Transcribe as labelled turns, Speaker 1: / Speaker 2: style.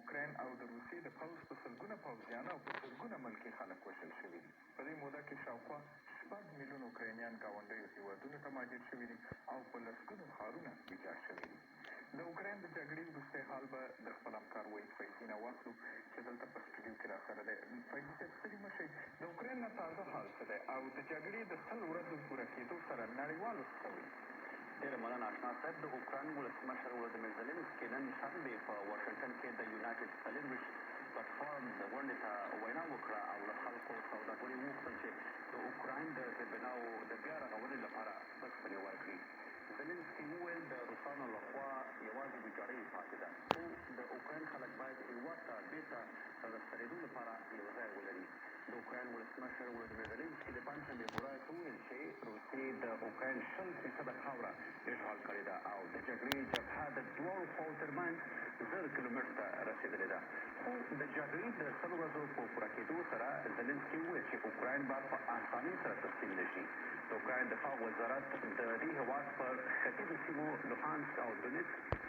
Speaker 1: اوکراین او د روسیې د پوځ په سلګونه پوځیان او په زرګونه ملکي خلک وژل شوي دي. په دې موده کې شاوخوا 6 میلیون اوکراینیان ګاونډیو هیوادونو ته مهاجر شوي دي او په لسګونو ښارونه ویجاړ شوي دي. د اوکراین د جګړې وروستی حال به د خپل همکار وحید فیضي نه واخلو چې دلته په سټوډیو کې راسره دی. فیضي صاحب، ستړي مه شئ. د اوکراین نه تازه حال څه دی او د جګړې د 100 ورځو پوره کېدو سره نړیوالو څه ویلي؟
Speaker 2: ډېره مننه آشنا صاحب. د اوکراین ولسمشر ولودیمیر زلنسکي نن شنبه په واشنګټن کې د یونایټډ 24 پلټفارم د غونډې ته وینا وکړه او له خلکو او سوداګرو یې وغوښتل چې د اوکراین د زیربناو د بیا رغونې لپاره بسپنې ورکړي. زلنسکي وویل، د روسانو له خوا یوازې ویجاړۍ پاتې ده، خو د اوکراین خلک باید هیواد ته بیرته د راستنېدو لپاره یو ځای ولري. د اوکراین ولسمشر ولودیمیر زلنسکي د پنجشنبې په ورځ وویل چې روسیې د اوکراین 20 فیصده خاوره اشغال کړې ده او د جګړې جبهه د دواړو خواوو ترمنځ 1000 کیلومتر ته رسېدلې ده. خو د جګړې د 100 ورځو په پوره کېدو سره زلنسکي وویل چې اوکراین به په اسانۍ سره تسلیم نه شي. د اوکراین دفاع وزارت د دې هیواد پر ختیځو سیمو لوهانسک او دونیتسک